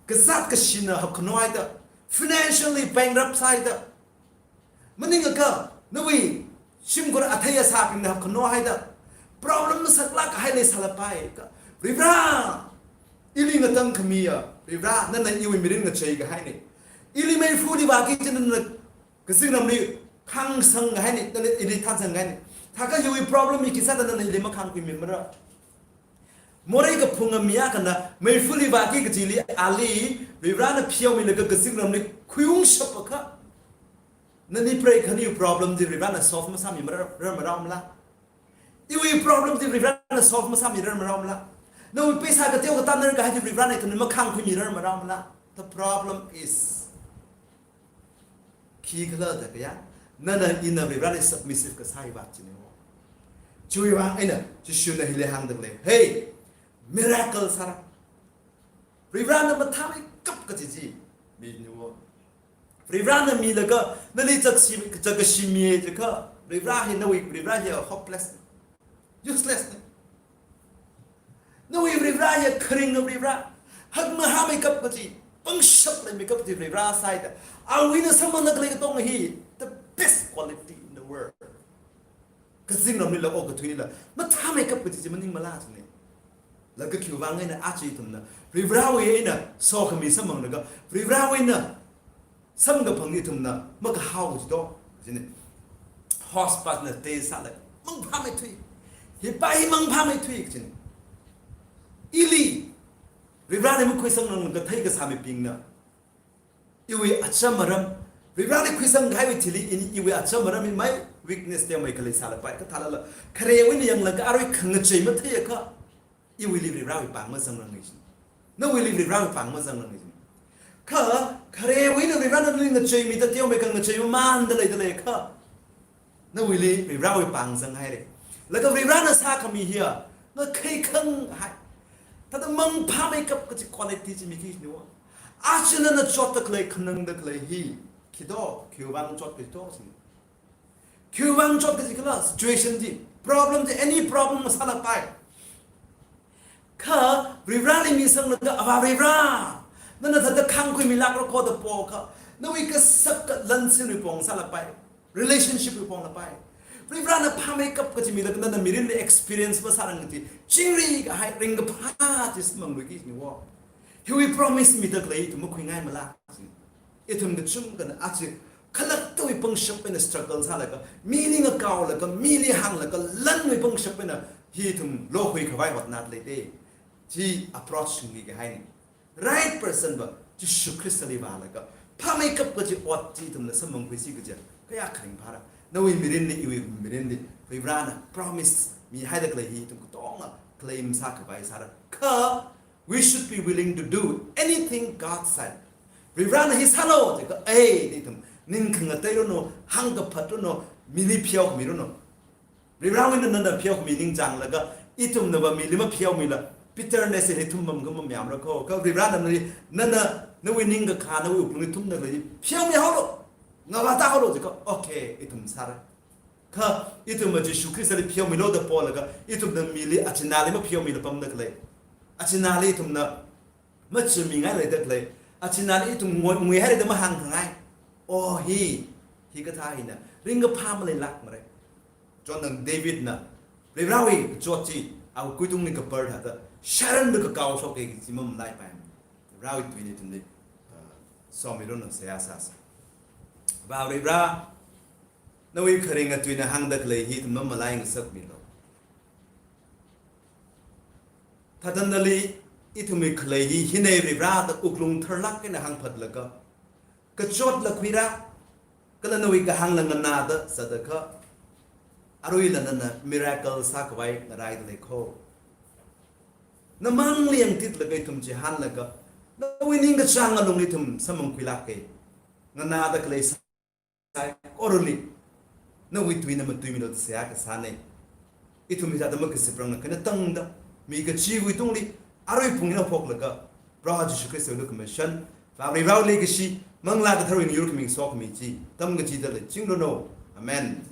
kazāt kashina hapkhano haida, financially bankrupt sāhaida. Maningakha, nawui shimkhur athei asābingna hapkhano haida, problem saklāk kahai leisālapai kha, Varivarā, ili ngatangkhamiya Varivarā, nana iwui mirin ngachei kahaine. Ili meifali vāki china nana kazingramli khāngsang kahaine, nana ili thansang kahaine. Thākha iwui problem hi khisāda nana ili makhāngkhuimimara. Morei kaphunga mi akhana meifali vāki kachili ali Varivarāna pheomilaga kazingramli khuiungshapakha, nani preigaharniwui problem chi Varivarāna solve masāmirar, rarmaraomala? Iwui problem chi Varivarāna solve masāmirar maraomala? Nawui paisa kateo katānnar kahai chi Varivarāna ithumli makhāngkhuimirar maraomala? The problem is, khikhala da kaya, nana ina Varivarāli submissive kasā hi vāt chine. Chiwui vang eina Jishuna hili hāngda lei. Hey, miracle sāra. Varivarāna mathāmeikap kaji chi minu. Varivarāna milaga, nali chakshi, chakashi mi jiakha, Varivarā hi nawui, Varivarā hi hopeless, useless ne. Nawui Varivarā hi kharinga Varivarā, hakmahāmeikap kaji, pangshap leimeikap kaji Varivarā sāhaida, awui eina samphangda khalei katonga hi, the best quality in the world. Kazingramlila, okathuila mathāmeikap kaji chi maningmala chine. Laga khiwui vang eina aja ithumna Varivarāwui eina sokhami samphanglaga, Varivarāwui eina samkaphang ithumna makahao kaji to, chine. Hospice na test sālaga, mangphāmeithui. Hipa hi mangphāmeithui chine. Ili Varivarāli makhuisang nang kathei kasāmibingna, iwui acham maram, Varivarāli khuisang kahaiwui thili ini iwui acham maram hi mai weakness teomeikha leisālapai. Kathālala, kharewui eina yanglaga arui khangachei matheiakha, iwuili Varivarāwui pāng mazangranga chine. Nawuili Varivarāwui pāng mazangranga chine. Kha, kharewui eina Varivarāna nali ngacheimida teomeikha ngachei mamanda leida leiakha, nawuili Varivarāwui pāng zanghaire. Laga Varivarāna sākhami hiya, ngakheikhang hai. Thāda mangphāmeikap kaji quality chi miki chine. Aja nana chotda khalei, khanangda khalei hi, khi to, khiwui vang chot kaji to chine. Khiwui vang chot kaji khala, situation chi, problem chi, any problem masālapai. Kha, Varivarāli misanglaga, Avā Varivarā, nana thāda khāngkhuimilākra kho da pokha, nawui kasak kalan sinwui pong sālapai, relationship wui ponglapai. Varivarāna phāmeikap kaji milaga nana mirinli experience masārang kaji, chingri kahai ringkaphā chi samphangluiki chine. Hiwui promise mida khalei ithum makhuingaimala? Ithum kachungkhana aja khalattawui pangshap eina struggle sālaga, mili ngakaolaga, mili hānglaga, lanwui pangshap eina hi ithum lokhuikhavai hotnada leite. Chi approach shungmi kahaine. Right person va Jishu Khristali vālaga, phāmeikap kaji ot chi ithumna samphangkhuisi kaja, kayākha ringphāra. Nawui mirinli, iwui mirinli, Varivarāna promise mihaida khalei hi ithum katonga claim sākhavai sāra. Kha, we should be willing to do anything God said. Varivarāna hi sālu jiakha, ei, da ithum ning khangatei ranu, hāngkaphat ranu, mili pheokhami ranu. Varivarāwui eina nana pheokhami ningchānglaga, ithumnava mili mapheomila, bitterness hi thumpam khamamyamra kho. Kha Varivarāna nali, nana, nawui ningkakhā, nawui wuklungli thumda khalei pheomihaolu, ngavātāhaolu jiakha, okay, ithum sāra. Kha ithumva Jishu Khristali pheomilu da polaga, ithumna mili achinali mapheomila pamda khalei, achinali ithumna machāmingai leida khalei, achinali ithum ngui, nguihaira da mahāngkhangai. Oh, hi, hikathā hina ringkaphā maleilākmara. Chonthang Davidna Varivarāwui kachot chi awui kuitungli kapar thāda, sharanda kakao shoka kaji chi mamalaipai. Varivarāwui tuina ithumli, uh, somiranu, seihā sāsa. Avā Varivarā, Nawui kharinga tuina hāngda khalei hi ithum mamalai ngasakmilu. Thātandali ithumwui khalei hi hina Varivara da wuklung tharlāk eina hāngphatlaga, kachotla khuira, kala nawui kahāngla nganāda sādakha, aruila nana miracle sākhavai ngaraida leikho. Namangli yangtitlaga ithum chihānlaga, nawui ningkachāng alungli ithum samphangkhuilāka. Nganāda khalei saikorali nawui tuina matuimilu da seihā kasāna. Ithum hithāda makaziprangla khanatangda, mi kachiwui tungli arui phung eina phoklaga, Proho Jishu Khristawui lukhamashan, Vare Varewui leikashi, Manglā Katharawui yur khami sokhami chi tamkachida leichingranu. Amen.